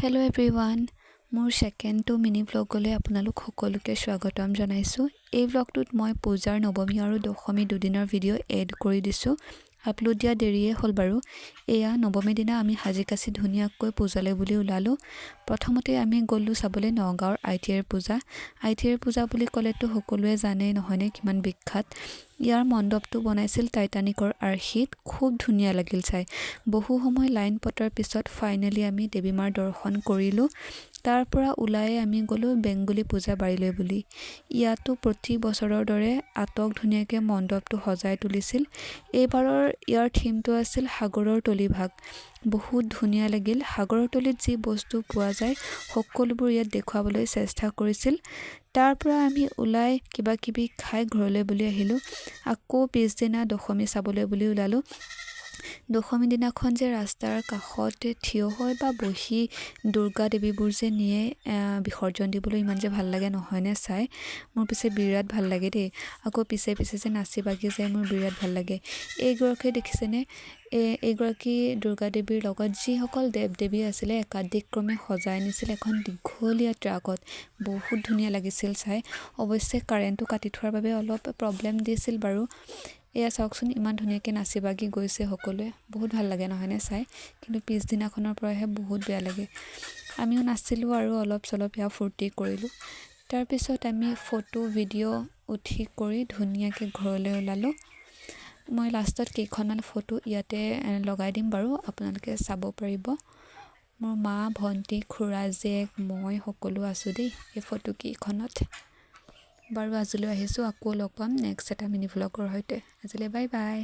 Hello' everyone, মোৰ ছেকেণ্ডটো mini ভ্লগলৈ আপোনালোক সকলোকে স্বাগতম জনাইছোঁ। এই ভ্লগটোত মই পূজাৰ নৱমী আৰু দশমী দুদিনৰ ভিডিঅ' এড কৰি দিছোঁ। আপলোড দিয়া দেৰিয়ে হ'ল বাৰু। এয়া নৱমী দিনা আমি সাজি কাচি ধুনীয়াকৈ পূজালৈ বুলি ওলালোঁ। প্ৰথমতে আমি গ'লোঁ চাবলৈ নগাঁৱৰ I T আইৰ পূজা। I T আইৰ পূজা বুলি ক'লেতো সকলোৱে জানেই নহয়নে, কিমান বিখ্যাত। ইয়াৰ মণ্ডপটো বনাইছিল টাইটানিকৰ আৰ্হিত। খুব ধুনীয়া লাগিল চাই। বহু সময় লাইন পতাৰ পিছত ফাইনেলি আমি দেৱী মাৰ দৰ্শন কৰিলোঁ। তাৰ পৰা ওলাই আমি গ'লোঁ বেংগলী পূজা বাৰীলৈ বুলি। ইয়াতো প্ৰতি বছৰৰ দৰে আটক ধুনীয়াকৈ মণ্ডপটো সজাই তুলিছিল। এইবাৰৰ ইয়াৰ থিমটো আছিল সাগৰৰ তলিভাগ। বহুত ধুনীয়া লাগিল। সাগৰৰ তলিত যি বস্তু পোৱা যায়, সকলোবোৰ ইয়াত দেখুৱাবলৈ চেষ্টা কৰিছিল। তাৰ পৰা আমি ওলাই কিবা কিবি খাই ঘৰলৈ বুলি আহিলোঁ। আকৌ পিছদিনা দশমী চাবলৈ বুলি ওলালোঁ। দশমী দিনাখন যে ৰাস্তাৰ কাষত থিয় হৈ বা বহি দুৰ্গা দেৱীবোৰ যে নিয়ে বিসৰ্জন দিবলৈ, ইমান যে ভাল লাগে নহয়নে চাই? মোৰ পিছে বিৰাট ভাল লাগে দেই। আকৌ পিছে পিছে যে নাচি বাগি যায়, মোৰ বিৰাট ভাল লাগে। এইগৰাকী দেখিছেনে? এইগৰাকী দুৰ্গা দেৱীৰ লগত যিসকল দেৱ দেৱী আছিলে, একাদিক্ৰমে সজাই নিছিল এখন দীঘলীয়া ট্ৰাকত। বহুত ধুনীয়া লাগিছিল চাই। অৱশ্যে কাৰেণ্টটো কাটি থোৱাৰ বাবে অলপ প্ৰব্লেম দিছিল বাৰু। এয়া চাওকচোন, ইমান ধুনীয়াকৈ নাচি বাগি গৈছে সকলোৱে। বহুত ভাল লাগে নহয়নে চাই? কিন্তু পিছদিনাখনৰ পৰাহে বহুত বেয়া লাগে। আমিও নাচিলোঁ আৰু অলপ চলপ এয়া ফূৰ্তি কৰিলোঁ। তাৰপিছত আমি ফটো ভিডিঅ' উঠি কৰি ধুনীয়াকৈ ঘৰলৈ ওলালোঁ। মই লাষ্টত কেইখনমান ফটো ইয়াতে লগাই দিম বাৰু, আপোনালোকে চাব পাৰিব। মোৰ মা, ভণ্টি, খুৰা জীয়েক, মই সকলো আছোঁ দেই এই ফটো কেইখনত। বাৰু, আজিলৈ আহিছোঁ। আকৌ লগ পাম নেক্সট এটা মিনি ভ্লগৰ সৈতে। আজিলৈ বাই বাই।